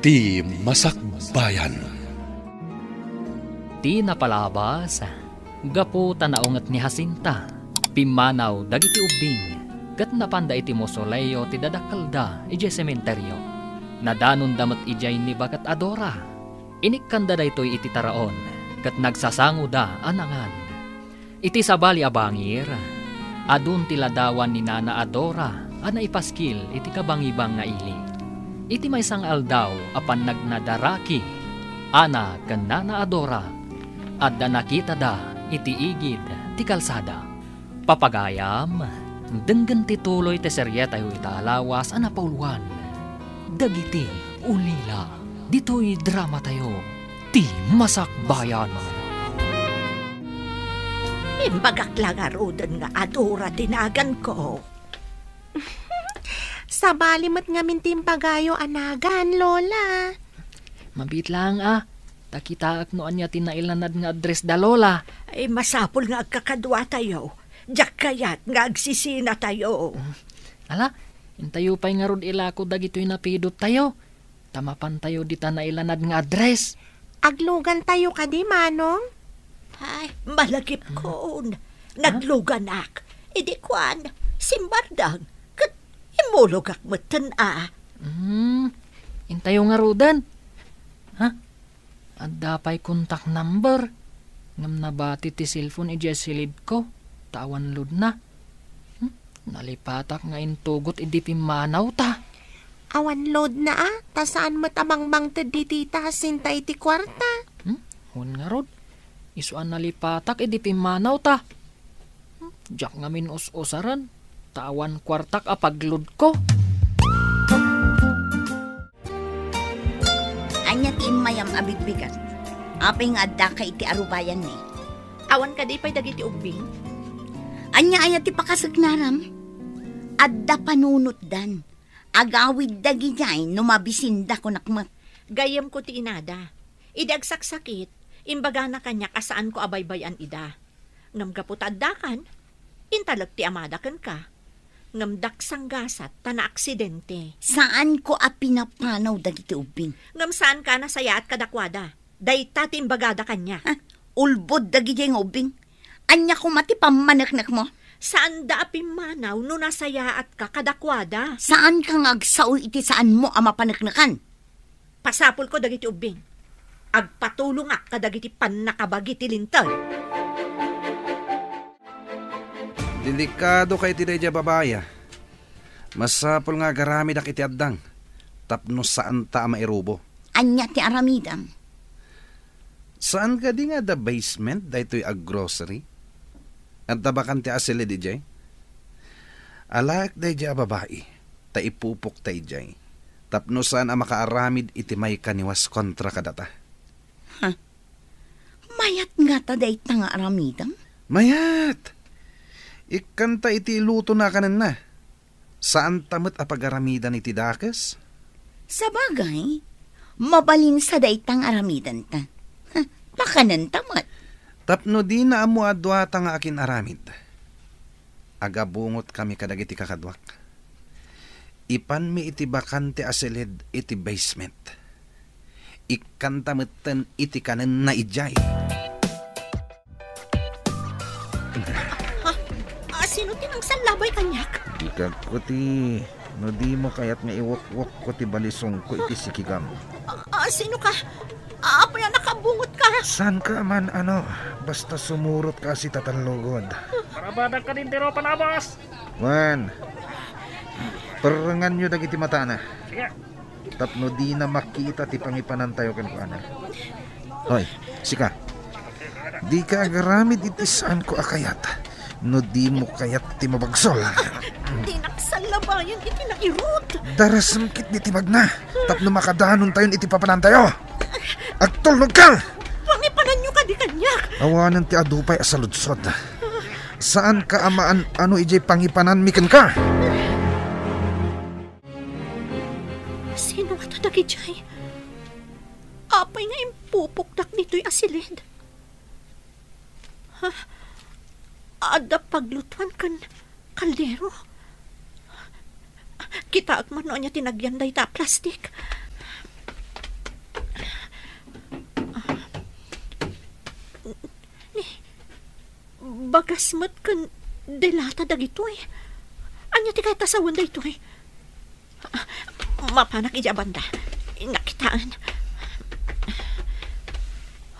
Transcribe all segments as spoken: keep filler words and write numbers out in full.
Ti Masakbayan. Ti napalabas, gapu ta naunget ni Jacinta, pimmanaw dagiti ubbing, ket napanda iti mausoleo ti dadakkelda idiay sementerio. Nadanonda met idiay ni baket a Dora. Inikkanda daytoy iti taraon, ket nagsasangoda a nangan. Iti sabali a bangir, adun ti ladawan ni Nana a Dora a naipaskil iti kabangibang nga ili. Iti maysa nga aldaw a pannagnadaraki, Ana ken Nana a Dora, adda nakitada iti igid ti kalsada. Papagayam, denggen ti tuloy ti serietayo ita a lawas a napauluan, Dagiti Ulila. Ditoy dramatayo, Ti Masakbayan. Imbagak la ngaruden nga a Dora ti naganko. Sabali met ngamin ti imbagayo a nagan, Lola. Mabiit laeng a, ta kitaek no ania ti nailanad nga address da Lola. Ay, masapul nga agkakaduatayo. Diak kayat nga agsisinatayo. Ala, intayo pay ngarud ilako dagitoy napidottayo. Ta mapantayo dita nailanad nga address. Aglugantayo kadi, Manong? Ay, malagipkon. Nagluganak. Idi kuan, simbardang. Ket immulogak metten a. Hmm, intayo ngaruden. Ha? Adda pay contact number. Ngem nabati ti cellphone idiay silidko. Ta awan loadna. Hmm? Nalipatak nga intugot idi pimmanawta. Awan loadna a, ta saan met a mangbangted ni Tita Jacinta iti kuarta. Hmm? Wen ngarud, isu a nalipatak idi pimmanawta. Hmm? Diak ngamin us-usaren, ta awan kuartak a pagloadko. Ania ti immayam a bigbigat? Apay nga addaka iti arubayanmi? Awan kadi pay dagiti ubbing? Ania aya ti pakasagnaram? Adda panunotdan. Agawid dagidiay no mabisinda, kunak met. Gayyemko ti inada. Idi agsaksakit, imbagana kaniak a saanko a baybay-an ida. Ngem gapu ta addakan, intalek ti amada kenka. Ngem daksanggasat ta naaksidente. Saanko a pinapanaw dagiti ubbing. Ngem saanka a nasayaat kadakuada. Dayta ti imbagada kaniak. Ha? Ulbod dagiti nga ubbing. Ania koma ti pammaneknekmo? Saanda a pimmanaw no nasayaatka kadakuada. Saanka nga agsao iti saanmo a mapaneknekan? Pasapulko dagiti ubbing. Agpatulongak kadagiti pannakabagi ti Linteg. Delikadoka iti daydiay a babai a. Masapul nga agaramidak iti addang tapno saanta a mairubo. Ania ti aramidem? Saan kadi nga adda basement daytoy a grocery? Adda bakante a silid idiay? Alaek daydiay a babai, ta ipupokta idiay, tapno saan a makaaramid iti maikaniwas kontra kadata. Ha? Mayat ngata dayta nga aramidem? Mayat! Ikkanta iti ilutona a kanenna. Saanta met a pagaramidan iti dakes? Sabagay, mabalinsa dayta nga aramidanta. Ha, pakanenta met. Tapno dina ammo a duata nga akin-aramid, agabungotkami kadagiti kakaduak. Ipanmi iti bakante a silid iti basement. Ikkanta metten iti kanenna idiay. Ha? Ah, sino ti nangsallabay kaniak? Ikagko ti, no dimo kayat nga iwokwokko ti balisongko iti sikigam. Ah, ah, sino ka? Ah, apay a nakabungot ka? Saan ka man, ano? Basta sumurot ka, si tatallugod. Barabadagka din ti ropa na, boss! Wen, perrenganyo dagiti matana. Sige. Tapno dina makita ti pangipanantayo kenkuana. Hoy, sika. Dika agaramid iti saanko a kayat. No dimo kayat ti mabagsol. Dinak sallabayan iti nairut. Darasem ketdi ti bagna. Tapno makadanontayon iti papanantayo. Agtulnogka! Pangipananyo kadi kaniak. Awanen ti adu pay a saludsod. Saanka a maan-ano idiay pangipananmi kenka? Sino ngata dagidiay? Apay nga impupokdak ditoy a silid? Ha? Adda paglutuan ken kaldero? Kitaek man no ania ti nagyan dayta a plastik. Bagas met ken delata dagitoy. Ania ti kayat a sawen daytoy? Mapanak idiay banda. Nakitaen.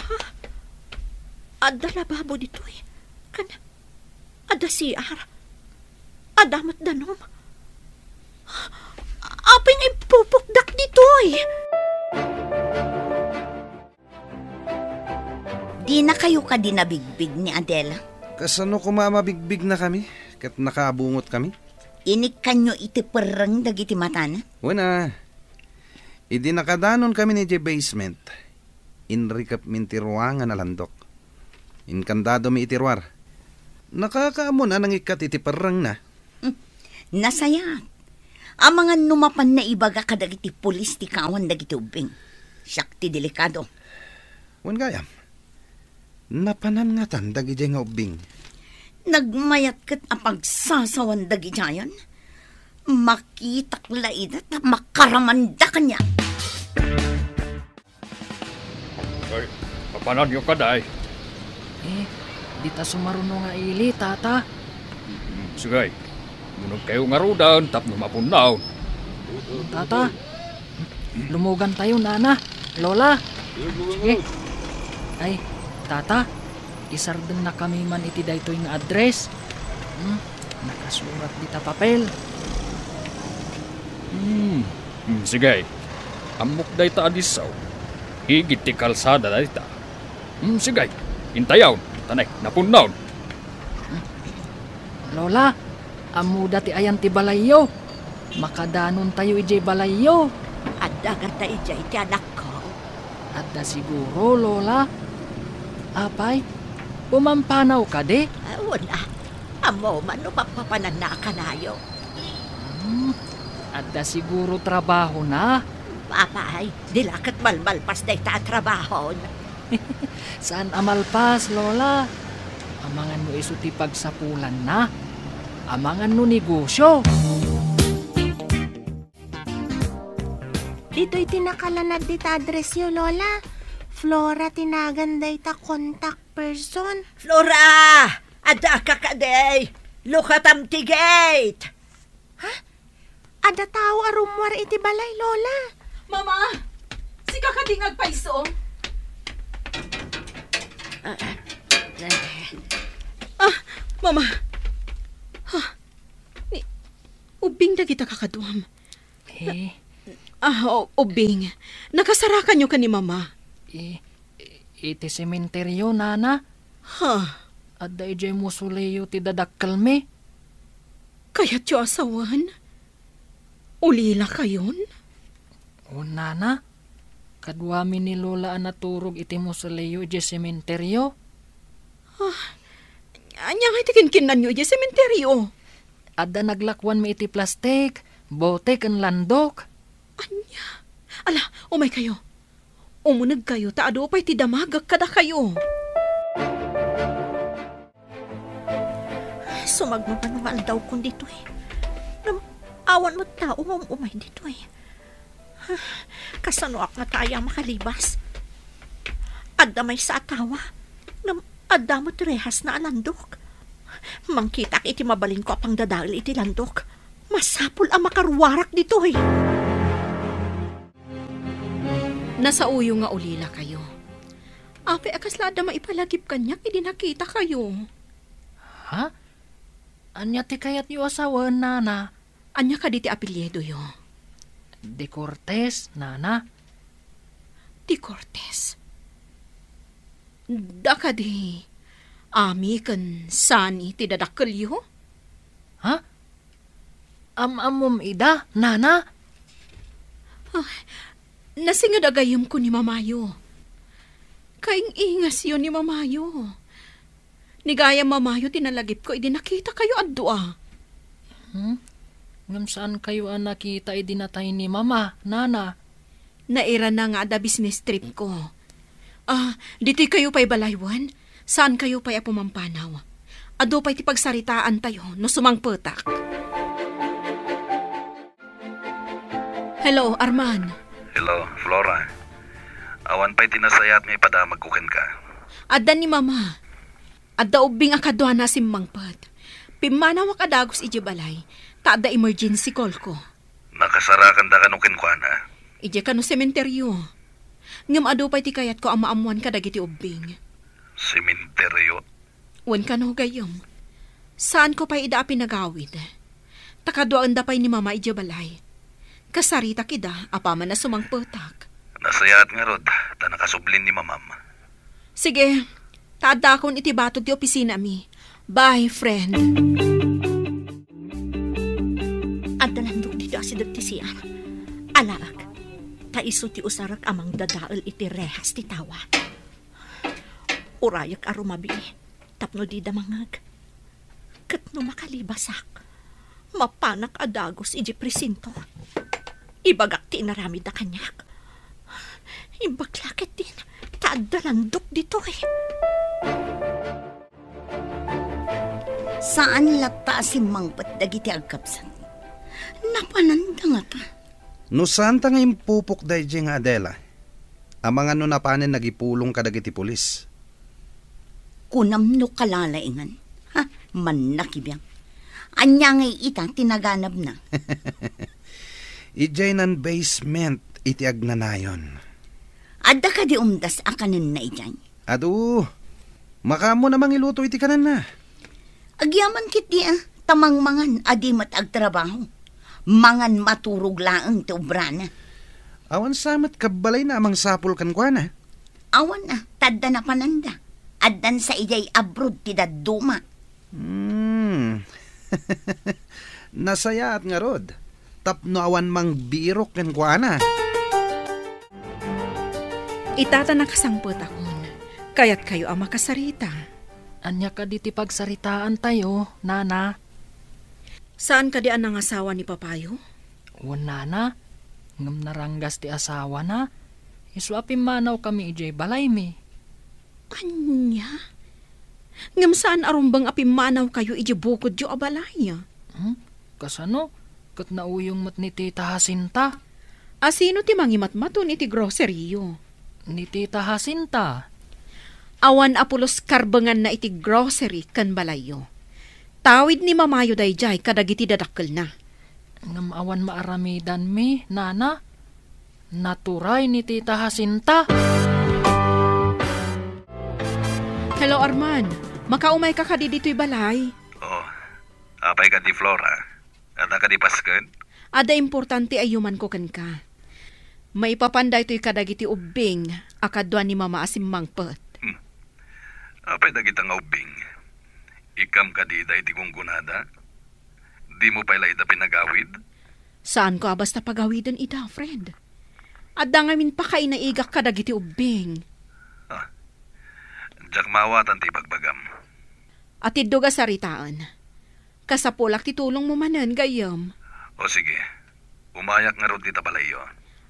Ha? Adda lababo ditoy. Ken adda C R. Adda met danum. Apay nga impupukdak ditoy? Dinakayo kadi nabigbig ni Adela? Kasano koma a mabigbignakami ket nakaabungotkami? Inikkanyo iti perreng dagiti matana? Wen a, idi nakadanon kami idiay basement, inrikepmi ti ruangan a landok. Inkandadomi iti ruar. Nakakaammona nangikkat iti perrengna. Hmm. Nasayaat. Amangan no mapan naibaga kadagiti pulis ti kawan dagiti ubbing. Siak ti delikado. Wen gayam, napanan ngatan dagidiay nga ubbing? Nagmayat ket a pagsasawan dagidiayen. Makitak la ida ta makaramanda kaniak. Ay, papananyo kadi? Eh, dita sumaruno nga ili, Tata. Mm, sige. Munegkayo ngaruden tapno mapunnaw. Tata, lumugantayo, Nana, Lola. Sige. Ay, Tata, isardengna kami man iti daytoy nga address. Hmm, nakasurat dita papel. Hmm. Hmm, sige. Ammok dayta a disso. Igid ti kalsada dayta. Hmm, sige. Intayon. Tanay, napunnon. Lola, ammoda ti ayan ti balayyo. Makadanontayo idiay balayyo. Adda gata idiay ti anakko? Adda siguro, Lola. Apay, pumampanaw kadi? Ah, wen a. Ammo man no papapananna a kanayo. Hmm, adda siguro trabahona. Apay, di la ket malmalpas dayta a trabahon. Saan a malpas, Lola. Amangan no isu ti pagsapulanna. Amangan no negosyo. Ditoy ti nakalanad dita addressyo, Lola. Flora ti nagan dayta contact person. Flora! Addaka kadi? Lukatam ti gate! Ha? Adda tao a rummuar iti balay, Lola. Mama! Sika kadi nga agpayso? Ah, Mama! Ha? Ni, ubbing dagita kakaduam. Eh? Ah, o-, ubbing. Nakasarakanyo ken ni Mama? Eh, iti sementeryo, Nana. Ha? Adda idiay mausoleo ti dadakkelmi. Kayatyo a sawen? Ulilakayon? O, Nana. Kaduami ni Lola a naturog iti mausoleo idiay sementeryo. Ah, ania ngay ti kinkinnanyo idiay sementeryo? Adda naglakuanmi iti plastik, bote, ken landok. Ania? Ala, umaykayo. Umunegkayo ta adu pay ti damagek kadakayo. Sumagmamano nga aldawkon ditoy. Ngem awan met tao nga um-umay ditoy. Kasanoak ngata aya makalibas? Adda maysa a tawa, ngem adda met rehasna a landok. Mangkitaak iti mabalinko a pangdadael iti landok. Masapul a makaruarak ditoy. Nasaoyo nga ulilakayo. Apay a kasla adda maipalagip kaniak idi nakitakayo? Ha? Ania ti kayatyo a sawen, Nana? Ania kadi ti apelyidoyo? De Cortez, Nana. De Cortez? Adda kadi Ami ken Sani ti dadakkelyo? Ha? Am-ammom ida, Nana? Ah, nasinged a gayyemko ni Mamayo. Kaing-ingasyo ni Mamayo. Ni gayam Mamayo ti nalagipko idi nakitakayo a dua. Hmm? Ngem saankayo a nakita idi natay ni Mama, Nana? Nairana nga adda business tripko. Ah, ditoykayo pay balay wen? Saankayo pay a pumampanaw? Adu pay ti pagsaritaantayo no sumangpetak. Hello, Arman. Hello, Flora. Awan pay ti nasayaat nga ipadamagko kenka. Adda ni Mama. Adda ubbing a kaduana a simmangpet. Pimmanawak a dagus idiay balay, ta adda emergency call ko. Nakasarakanda kano kenkuana? Idiay kano sementeryo. Ngem adu pay ti kayatko a maammoan kadagiti ubbing. Sementeryo? Wen kano, gayyem. Saanko pay ida a pinagawid. Ta kaduaenda pay ni Mama idiay balay. Kasaritak ida apaman a sumangpetak. Nasayaat ngarud, ta nakasublin ni Mamam. Sige, ta addakon iti batog ti opisinami. Bye, friend. Adda landok ditoy asideg ti C R. Alaek, ta isu ti usarek a mangdadael iti rehas ti tawa. Urayek a rumabii tapno dida mangngeg. Ket no makalibasak, mapanak a dagus idiay presinto. Ibagak ti inaramidda kaniak. Imbag la ketdin, ta adda landok ditoy. Saan latta a simmangpet dagiti agkabsat. Napananda ngata. No saanta nga impupok daydiay nga Adela, amangan no napanen nagipulong kadagiti pulis. Kunam no kalalaingan. Ha, mannakibiang. Ania ngay ita ti naganabna? Idiay nan basement iti agnanayon. Adda kadi umdas a kanenna idiay? Adu, makaammo na mangiluto iti kanenna. Agyaman ketdi a, ta mangmangan a di met agtrabaho. Mangan maturog laeng ti obrana. Awan sa met kabbalayna a mangsapul kenkuana? Awan a, ta adda napananda. Addan sa idiay abroad ti dadduma. Hmm. Nasayaat ngarud, tapno awan mangbirok kenkuana. Ita ta nakasangpetakon, kayatkayo a makasarita. Ania kadi ti pagsaritaantayo, nana? Saan kadi a nangasawa ni papayo? Wen, nana, ngem naranggas ti asawana. Isu a pimmanawkami idiay balaymi. Ania? Ngem saan a rumbeng a pimmanawkayo idiay bukodyo a balay? Hmm? Kasano? Ket nauyong met ni Tita Jacinta. A sino ti mangimatmaton iti grocery-yo? Ni Tita Jacinta. Awan a pulos karbenganna iti grocery ken balayyo. Tawid ni mamayo daydiay kadagiti dadakkelna. Ngem awan maaramidanmi, nana. Naturay ni Tita Jacinta. Hello, Arman. Makaumayka kadi ditoy balay? Oh, apay kadi, Flora? Adda kadi pasken? Adda importante a yumanko kenka. Maipapan daytoy kadagiti ubbing a kadua ni Mama a simmangpet. Hmm. Apay dagita nga ubbing? Ikkam kadi daydi gunggonada? Dimo pay la ida pinagawid? Saanko a basta pagawiden ida, friend. Adda ngamin pakainaigak kadagiti ubbing. Ah, diak maawatan ti ibagbagam. Atiddog a saritaen. Kasapulak ti tulongmo manen, gayyem. O sige, umayak ngarud dita balayyo.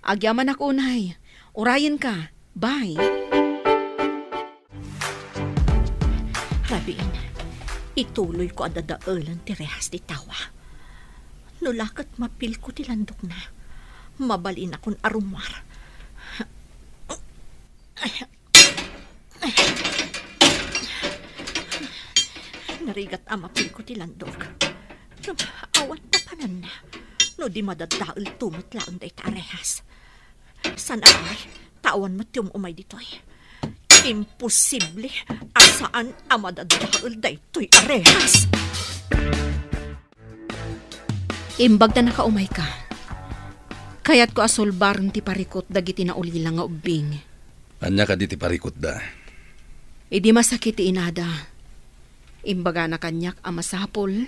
Agyamanak unay. Urayenka. Bye. Rabiin, ituloyko a dadaelen ti rehas ti tawa. No la ket mapilko ti landokna, mabalinakon a rummuar. Narigat a mapilko ti landok. Ngem awan papananna no di madadaelto met laeng dayta a rehas. Saan a rummuar, ta awan met ti um-umay ditoy. Imposible a saan a madadael daytoy a rehas. Imbag ta nakaumayka, kayatko a sulbaren ti parikut dagiti naulila nga ubbing. Ania kadi ti parikutda? Idi masakit ti inada, imbagana kaniak a masapul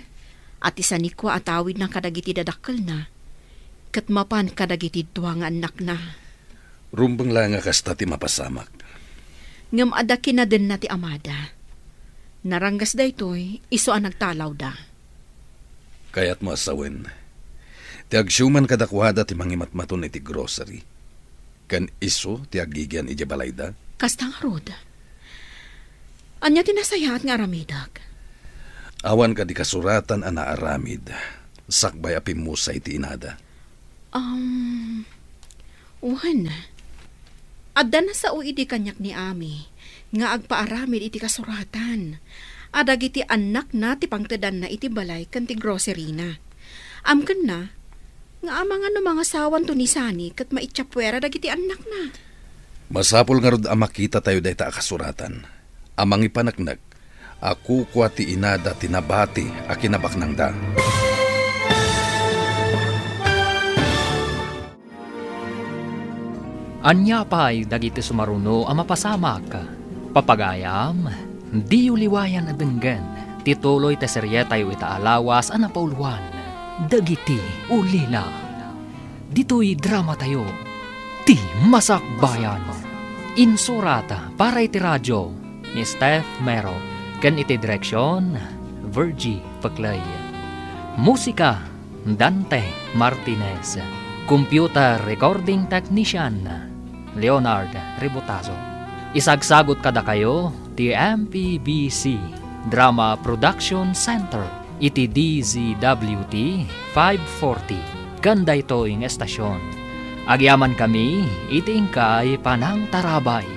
a ti sanikua a tawidna kadagiti dadakkelna ket mapan kadagiti dua nga annakna. Rumbeng la nga kasta ti mapasamak. Ngem adda kinadenna ti amada. Naranggas daytoy isu a nagtalawda. Kayatmo a sawen, ti agsiuman kadakuada ti mangimatmaton iti grocery, ken isu ti agigian idiay balayda? Kasta ngarud. Ania ti nasayaat nga aramidek? Awan kadi kasuratan a naaramid sakbay a pimmusay ti inada? Um, wen. Adda nasao idi kaniak ni Ami nga agpaaramid iti kasuratan a dagiti annakna ti pangtedanna iti balay ken ti groceryna. Amkenna nga amangan no mangasawanto ni Sani ket maitsapuera dagiti annakna. Masapul ngarud a makita tayo dayta a kasuratan a mangipaneknek a kukua ti inada ti nabati a kinabaknangda. Ania pay dagiti sumaruno a mapasamak? Papagayam, diyo liwayan a denggen ti tuloy ti serietayo ita a lawas a napauluan, Dagiti Ulila. Ditoy dramatayo, Ti Masakbayan. Insurat para iti radio ni Steph Mero ken iti direksion, Virgie Peclay. Musika, Dante Martinez. Computer recording technician, Leonard Ributazo. Isagsagut kadakayo ti M P B C Drama Production Center iti D Z W T five forty. Ken daytoy nga estasion, agyamankami iti inkay panangtarabay.